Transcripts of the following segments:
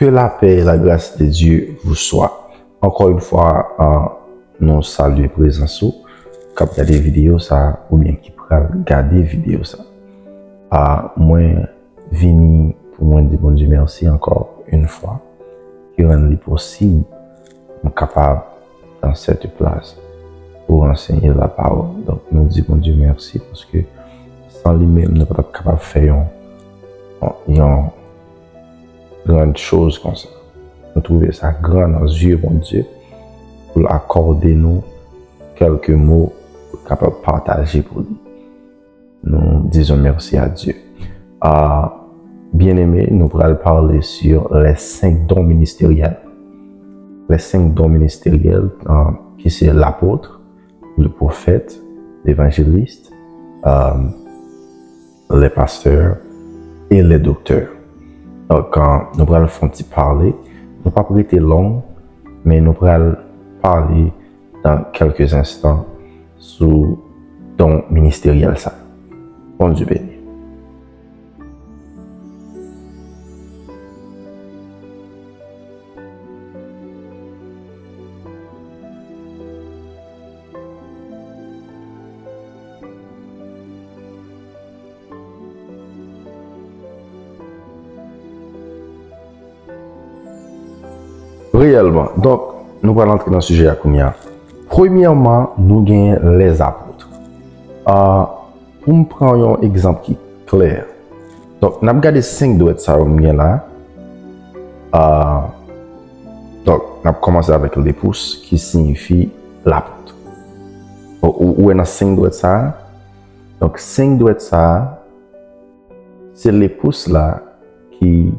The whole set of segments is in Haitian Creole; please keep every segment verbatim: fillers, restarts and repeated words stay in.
Que la paix et la grâce de Dieu vous soit. Ankò yon fwa, ah, nou salye prezans ou k ap gade videyo sa a oubyen ki pral gade videyo sa a. Ah, mwen vini pou mwen di Bondye mèsi ankò yon fwa ki rann li posib m kapab dans cette place pour enseigner la parole. Donk, nou di Bondye mèsi paske san li menm, nou pa t ap kapab fè yon, yon grann choz konsa. Nou twouve sa gran nan zye Bondye pou l akòde nou kèlke mo pou kapab pataje pou li. Nous disons merci à Dieu. Ah, bien-aimé, nou pral pale sur les cinq dons ministériels. Les cinq dons ministériels, ah, ki se lapot, le pwofèt, levanjelis, ah, les pasteurs et les docteurs. Donk, ah, nou pral fè yon ti pale. Nou p ap rete long, men nou pral pale dans quelques instants sou don ministeryèl sa. Bondye beni. Reyèlman. Donk, nou pral antre nan sijè a kounye a. Premyèman, nou gen lèzapot. Ah, pou m pran yon egzanp ki klè. Donk, n ap gade senk dwèt sa yo m gen la. Ah, donk, n ap kòmanse avèk lepous ki siyifi lapot. Ou, ou, ou wè nan senk dwèt sa a? Donk, senk dwèt sa a, se lepous la ki,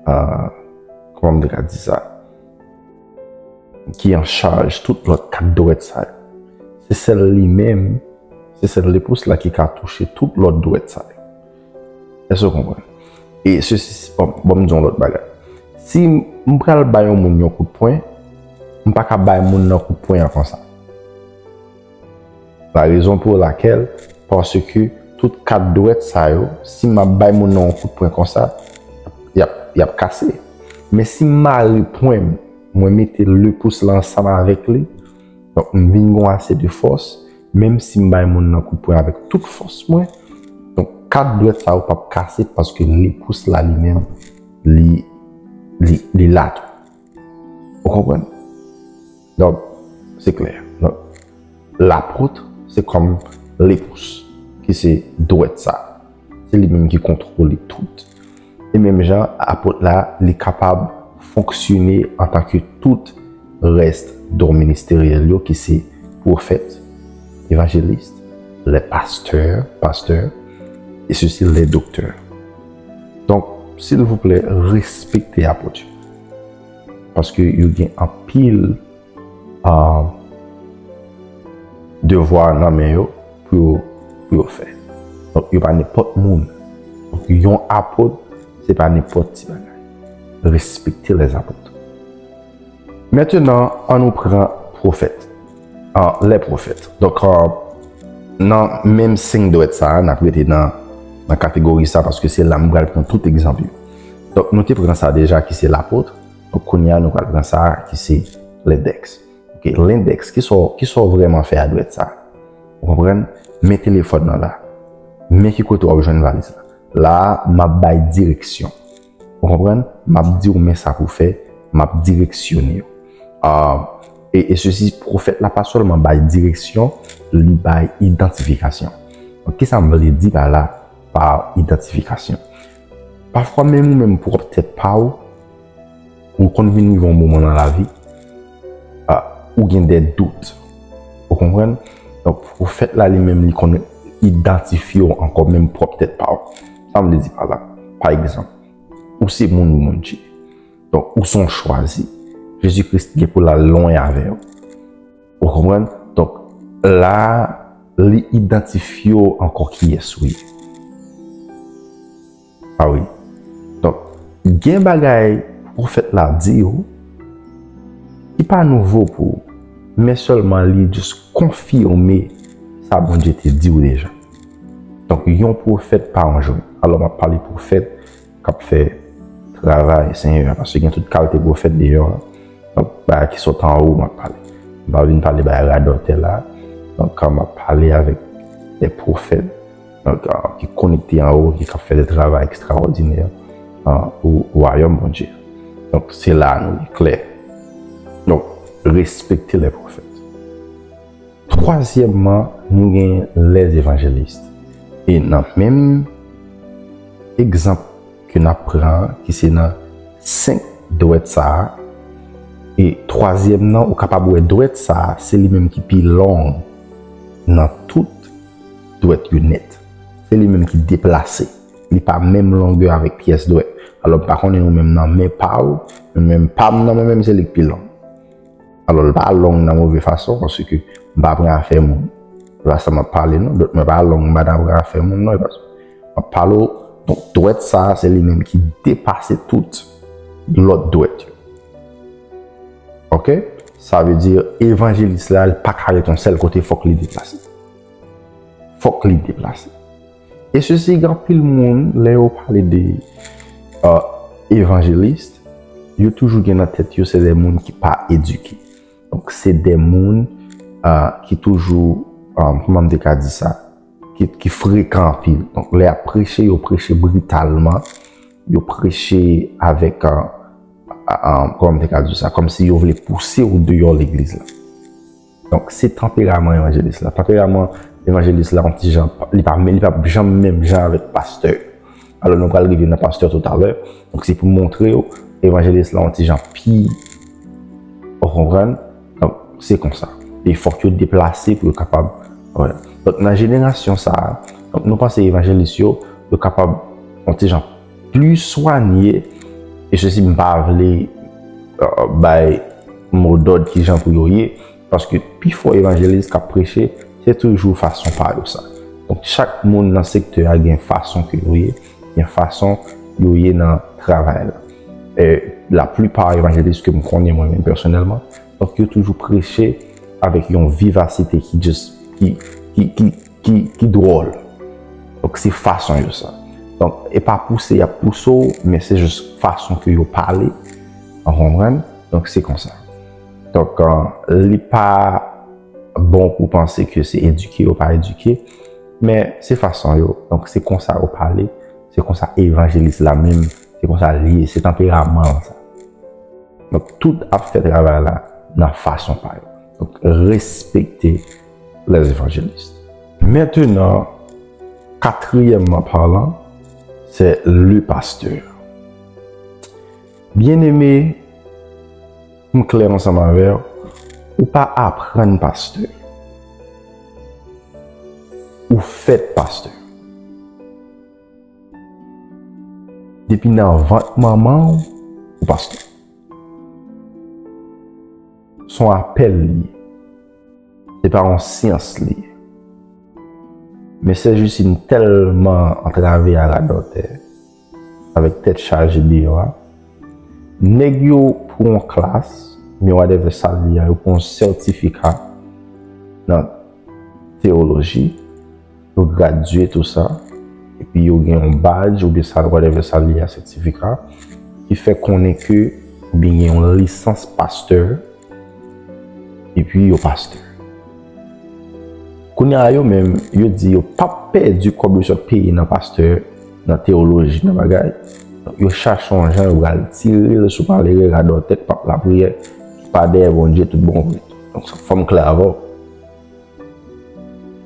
ah, kòman m te ka di sa? Ki an chaj tout lòt kat dwèt sa yo. Se sèl li menm, se sèl lepous la ki ka touche tout lòt dwèt sa yo. Èske w konprann? E sesi, bon, bon, m di yon lòt bagay. Si m pral bay yon moun yon kout pwen, m pa ka bay moun nan kout pwen an konsa. La raison pour laquelle, paske tout kat dwèt sa yo, si m ap bay moun nan yon kout pwen konsa, y ap, y ap kase. Men si m mare pwen m, mwen mete lepous la ansanm avèk li, donk m vin gen ase de fòs, menm si m bay moun nan kout pwen avèk tout fòs mwen, donk kat dwèt sa yo p ap kase paske lepous la li menm, li, li, li la tou. Ou konprann? Donk, se klè. Donk, lapot, se kòm lepous, ki se dwèt sa. Se li menm ki kontwole tout. E menm jan, apot la, li kapab fonksyone antanke tout rès don ministeryèl yo, ki se pwofèt, evanjelis, lè pastè, pastè, e sesi lè doktè. Donk, silvouplè, respekte apot yo. Paske yo gen anpil, ah, devwa nan men yo pou yo, pou yo fè. Donk, yo pa nenpòt moun. Donk, yon apot, se pa nenpòt ti bagay. Respekte lèzapot. Mentenan, ann nou pran pwofèt. Ah, lè pwofèt. Donk, ah, nan menm senk dwèt sa a, n ap rete nan, nan kategori sa a, paske se la m pral pran tout egzanp yo. Donk, nou te pran sa deja, ki se lapot. Donk, kounye a, nou pral pran sa a, ki se lendèks. Ok, lendèks, kisa w, kisa w vrèman fè a dwèt sa? Ou konprann? Men telefòn nan la. Men ki kote w ap jwenn valiz la. La a, m ap bay direksyon. Ou konprann? M ap di w men sa pou w fè, m ap direksyone w. Ah, e, e sesi, pwofèt la pa sèlman bay direksyon, li bay idantifikasyon. Donk, kisa m vle di pa la, pa idantifikasyon? Pafwa, menm ou menm pwòp tèt pa w, ou konn vin rive yon moman nan lavi, ah, ou gen de dout. Ou konprann? Donk, pwofèt la li menm, li konn idantifye w ankò menm pwòp tèt pa w. Sa m vle di pa la? Pa egzanp, ou se moun ou Bondye. Donk, ou se yon chwazi. Jezi Kris gen pou l al lwen avè w. Ou konprann? Donk, la, li idantifye w ankò kiyès ou ye. Ah wi. Donk, gen bagay pwofèt la di w ki pa nouvo pou ou, men sèlman li jis konfime sa Bondye te di w deja. Donk, yon pwofèt pa yon jwèt. Alò, m ap pale pwofèt k ap fè travay Senyè a, paske gen tout kalite pwofèt deyò a. Donk, bagay ki sot anwo, m ap pale. M pa vin pale bagay radòtè la. Donk, m ap pale avèk de pwofèt, donk, ah, ki konekte anwo, ki ka fè de travay ekstraòdinè, ah, pou wayòm Bondye. Donk, se la nou ye, klè. Donk, respekte lè pwofèt. Twazyèmman, nou gen lèzevanjelis. E nan menm egzanp ke n ap pran an, ki se nan senk dwèt sa a, e twazyèm nan, ou kapab wè dwèt sa a, se li menm ki pi long nan tout dwèt yo nèt. Se li menm ki deplase. Li pa menm longè avèk pyès dwèt. Alò, m pa konnen nou menm nan men pa w, men men pa m nan men menm se li k pi long. Alò, l pa long nan move fason, paske m pa pran afè moun. Se pa sa m ap pale, non. Dwèt mwen pa long, m pa nan pran afè moun, non. E paske m ap pale w, donk, dwèt sa a, se li menm ki depase tout lòt dwèt yo. Oke? Sa vle di, evanjelis la, li pa ka ret yon sèl kote, fòk li deplase. Fòk li deplase. E sesi, gen anpil moun, lè yo pale de, euh, evanjelis, yo toujou gen nan tèt yo, se de moun ki pa edike. Donk, se de moun, euh, ki toujou, euh, kòman m te ka di sa? Ki, ki frekan anpil. Donk, lè y ap preche, yo preche britalman, yo preche avèk, euh, euh, euh, kòman m te ka di sa? Kòmsi yo vle pouse w deyò legliz la. Donk, se tanperaman evanjelis la. Tanperaman evanjelis la, yon ti jan, li pa, li pa janm menm jan avèk pastè. Alò, nou pral rive nan pastè toutalè. Donk, se pou montre yo, evanjelis la, yon ti jan pi, ou konprann? Donk, se konsa. E fòk yo deplase pou yo kapab, wè. Donk, nan jenerasyon sa a, donk, nou panse evanjelis yo, yo kapab, yon ti jan pli swanye, e sesi m pa vle, euh, bay modòd kijan pou yo ye, paske pifò evanjelis k ap preche, se toujou fason pa yo sa. Donk, chak moun nan sektè a gen fason ke yo ye, gen fason yo ye nan travay la. E laplipa evanjelis ke m konnen mwen menm pèsonèlman, donk, yo toujou preche avèk yon vivasite ki just, ki, ki, ki, ki, ki dwòl. Donk, se fason yo sa. Donk, e pa pouse y ap pouse w, men se jis fason ke yo pale. Ou konprann? Donk, se konsa. Donk, euh, li pa bon pou panse ke se edike yo pa edike, men se fason yo. Donk, se konsa yo pale, se konsa evanjelis la menm, se konsa li ye, se tanperaman l sa. Donk, tout ap fè travay la nan fason pa yo. Donk, respekte les évangélistes. Maintenant, quatrièmement parlant, c'est le pasteur. Bien-aimé, m klè ansanm avè w, ou pa aprann pastè. Ou fèt pastè. Depi nan vant manman w, ou pastè. Se yon apèl li ye. Se pa yon syans li ye. Men sè Justine tèlman antrave a radòtè, avèk tèt chaje deyò a, nèg yo pran yon klas, men whatever sa l ye a, yo pran yon sètifika nan teyoloji, yo gradye tou sa, epi yo gen yon badge oubyen sa, whatever sa l ye a, sètifika, ki fè konnen ke, oubyen gen yon lisans pastè, epi yo pastè. Kounye a yo menm, yo di yo p ap pèdi kòb yo sot peye nan pastè, nan teyoloji, nan bagay. Yo chache yon jan, yo pral tire l sou malere, radòtè k p ap lapriyè, ki pa dèyè Bondye tout bon vre. Donk, fò m klè avè w.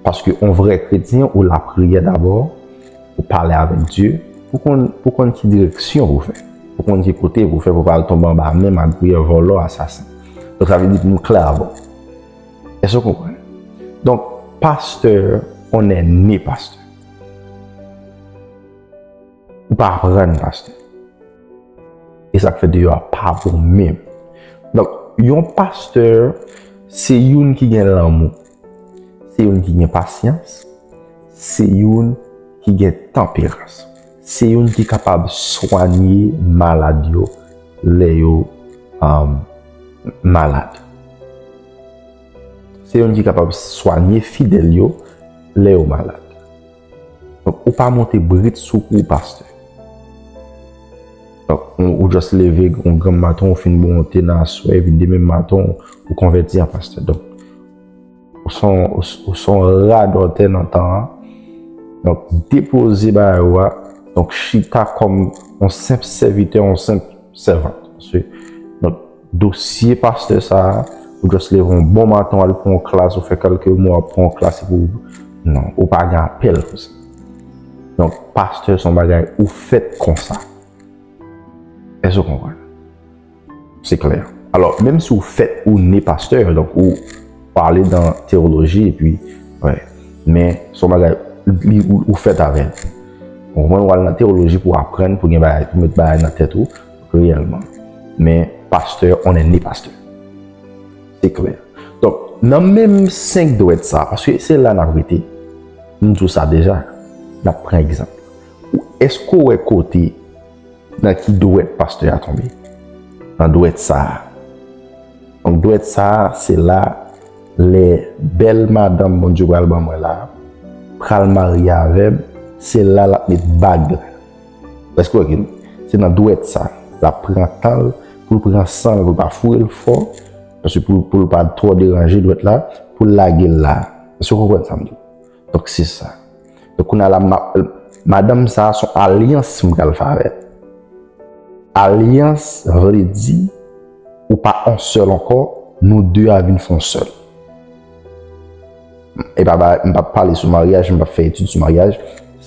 Paske yon vrè kretyen, ou lapriyè dabò, ou pale avèk Dye, pou konn, pou konn ki direksyon pou fè, pou konn ki kote pou fè, pou pa al tonbe anba men malpriyè, vòlò, asasen. Donk, sa vle di pou m klè avè w. Èske w konprann? Donk, pastè, on est né pastè. Ou pa aprann pastè. E sa k fè deyò a pa bon menm. Donk, yon pastè, se youn ki gen lanmou, se youn ki gen pasyans, se youn ki gen tanperans, se youn ki kapab swanye malad yo lè yo, um, malad. Se youn ki kapab swanye fidèl yo lè yo malad. Donk, ou pa monte brit sou kou pastè. Ou, ou just leve, yon granm maten, ou fin bon te nan aswè, epi demen maten, ou konvèti an pastè. Donk, ou son, ou, ou son radòtè nan tan an. Donk, depoze bagay ou a. Donk, chita kòm yon senp sèvitè, yon senp sèvant. Paske, donk, dosye pastè sa a, ou just leve yon bon maten, ou al pran yon klas, ou fè kèlke mwa, ou pran yon klas, epi ou, non, ou pa gen apèl pou sa. Donk, pastè se yon bagay ou fèt konsa. Èske w konprann? Se klè. Alò, menm si w fèt ou ne pastè, donk ou pale nan teyoloji, epi, wè, men se yon bagay, li, ou, ou fèt avè l. Ou konprann, w al nan teyoloji pou aprann, pou gen bagay, pou met bagay nan tèt ou, reyèlman. Men pastè, on est né pastè. Se klè. Donk, nan menm senk dwèt sa, paske se la n ap rete, m di w sa deja, n ap pran egzanp. Ou, èske w wè kote nan ki dwèt pastè a tonbe? Nan dwèt sa a. Donk, dwèt sa a, se la, lè bèl madanm Bondye pral ban mwen la, pral marye avè m, se la l ap met bag la. Èske w wè ke se nan dwèt sa, l ap pran tan l, pou l pran san l, pou l pa foure l fò, paske pou, pou l pa twò deranje dwèt la, pou l lage l la. Èske w konprann sa m di w? Donk, se sa. Donk, kounye a la, ma-, madanm sa a, se yon alyans m pral fè avè l. Alyans vle di, ou pa on sèl ankò, nou de a vin fè on sèl. E pa ba-, m p ap pale sou maryaj, m p ap fè etid sou maryaj.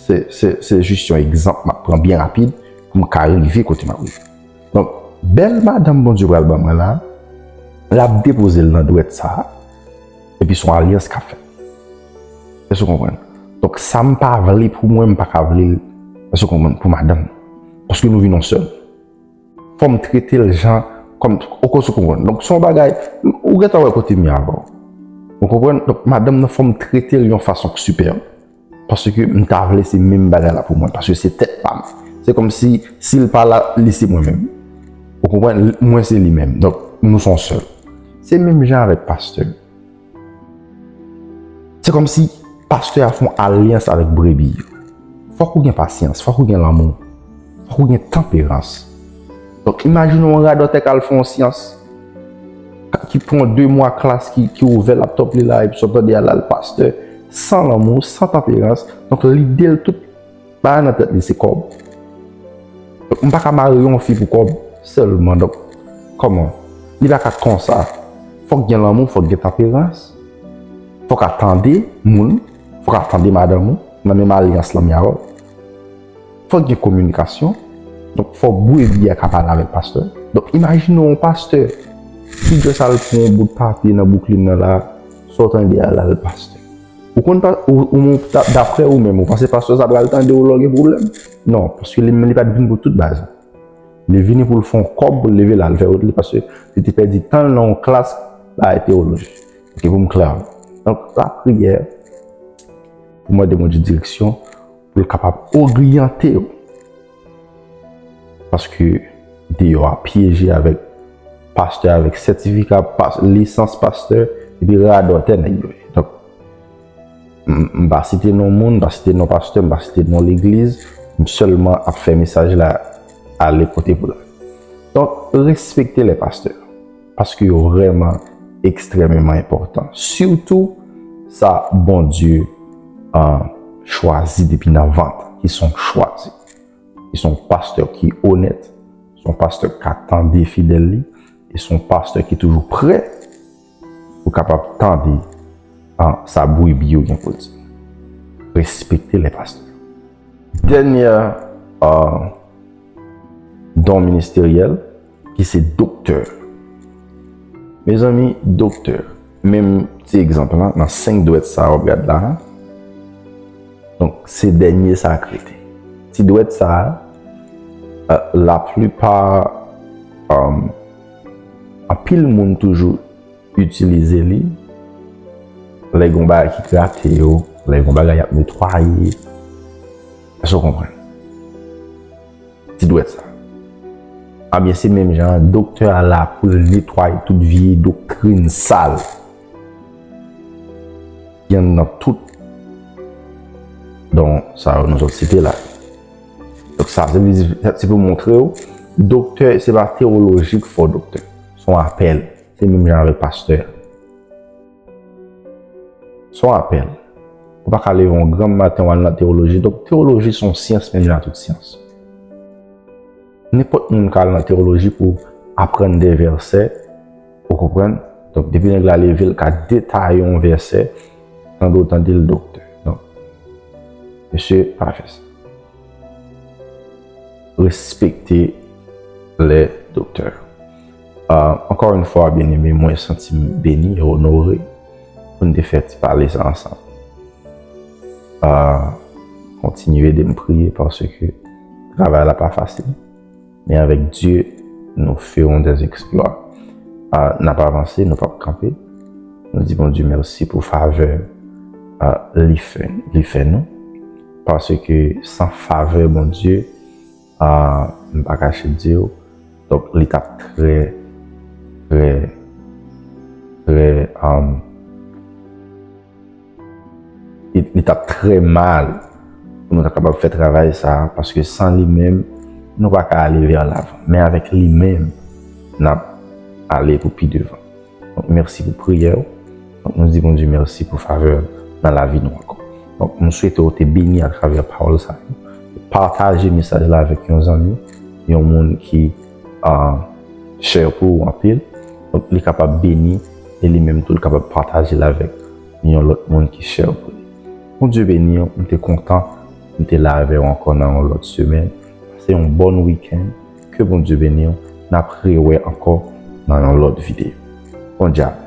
Se, se, se jis yon egzanp m ap pran byen rapid pou m ka rive kote m ap rive. Donk, bèl madanm Bondye pral ban mwen la, l ap depoze l nan dwèt sa a, epi se yon alyans k ap fèt. Èske w konprann? Donk, sa m pa vle pou mwen, m pa ka vle l, èske w konprann, pou madanm. Paske nou vin yon sèl. Fò m trete l jan, kòm, ou konprann. Donk, se yon bagay, ou gentan wè kote m ye avè w. Ou konprann? Donk, madanm nan, fò m trete l yon fason k sipè. Paske m ta vle se menm bagay la pou mwen, paske se tèt pa m. Se kòmsi, si l pa la, li se mwen menm. Ou konprann? Mwen se li menm. Donk, nou se yon sèl. Se menm jan avèk pastè. Se kòmsi pastè a fè yon alyans avèk brebi yo. Fòk ou gen pasyans, fòk ou gen lanmou, fòk ou gen tanperans. Donk, imajine yon radòtè k al fè yon syans, ka-, ki pran de mwa klas, ki, ki ouvè laptòp li la, epi sot tande al al pastè, san lanmou, san tanperans. Donk, lide l tout bagay nan tèt li se kòb. Donk, m pa ka mare yon fi pou kòb sèlman. Donk, kòman? Li pa ka konsa. Fòk gen lanmou, fòk gen tanperans. Fòk a tande moun, fòk a tande madanm ou, nan menm alyans lan m ye avè w. Fòk gen kominikasyon. Donk, fò brebi a ka pale avèk pastè. Donk, imajine yon pastè ki just al pran yon bout papye nan Brooklyn nan la, sot tande al al pastè. Ou konn pa, ou, ou, ou, ta-, daprè ou menm, ou panse pastè sa pral tande w lè w gen pwoblèm? Non, paske li, li pa t vin pou tout bagay sa. Li vini pou l fè yon kòb, pou l leve l al fè wout li, paske li te pèdi tan l nan yon klas bagay teyoloji. Ok, pou m klè avè w. Donk, lapriyè, pou mande Bondye direksyon, pou l kapab oryante w. Paske deyò a pyeje avèk pastè, avèk sètifika pas-, lisans pastè, epi radòtè nèg yo ye. Donk, m, m pa site non moun, m pa site non pastè, m pa site non legliz, m sèlman ap fè mesaj la ale kote pou l ale. Donk, respekte lè pastè, paske yo vrèman ekstrèmeman enpòtan. Sitou sa Bondye, ah, chwazi depi nan vant, ki se yon chwazi. Li se yon pastè ki onèt, se yon pastè k ka tande fidèl li, e se yon pastè ki toujou prè pou kapab tande, ah, sa brebi yo gen pou l di. Respekte lè pastè. Dènyè, ah, don ministeryèl, ki se doktè. Mezanmi, doktè, menm ti egzanp lan, nan senk dwèt sa a w ap gad la a, donk, se dènye sa k rete. Ti dwèt sa a, euh, laplipa, euh, anpil moun toujou itilize li lè gen yon bagay ki grate yo, lè gen yon bagay y ap netwaye. Èske w konprann? Ti dwèt sa. Ebyen, se menm jan an, doktè a la pou l netwaye tout vye doktrin sal ki anndan tout don sa yo nou sot site la. Donk, sa, se vle di, se pou montre w, Doktè, se pa tewoloji k fè w doktè. Se yon apèl. Se menm jan avèk pastè. Se yon apèl. Ou pa ka leve yon granm maten w al nan tewoloji. Donk, tewoloji se yon syans menm jan ak tout syans. Nenpòt moun ka al nan tewoloji pou aprann de vèsè, ou konprann? Donk, depi nèg la leve, l ka detaye yon vèsè, tande w tande l doktè. Donk, mesye, pa fè sa. Respekte lè doktè. Ah, encore une fois, byeneme, mwen santi m beni e onore pou n te fè ti pale sa ansanm. Ah, kontinye ede m priye paske travay la pa fasil. Men avèk Dye, nous ferons des exploits. Ah, n ap avanse, nou p ap kanpe. Nou di Bondye mèsi pou favè, ah, li fè, li fè nou. Paske san favè Bondye, ah, m pa kache di w, donk, li t ap trè, trè, trè, um, li, li t ap trè mal pou nou ta kapab fè travay sa a, paske san li menm, nou pa ka ale vè lavan. Men avèk li menm, n ap ale pou pi devan. Donk, mèsi pou priyè w. Donk, nou di Bondye mèsi pou favè nan lavi nou ankò. Donk, m swete w te beni atravè pawòl sa yo. Pataje mesaj la avèk yon zanmi, yon moun ki, ah, chè pou ou anpil. Donk, li kapab beni e li menm tou, li kapab pataje l avèk yon lòt moun ki chè pou li. Bondye beni w. M te kontan m te la avè w ankò nan yon lòt semèn. Pase yon bòn wikenn. Ke Bondye beni w. N ap rewè ankò nan yon lòt videyo. Bon djab.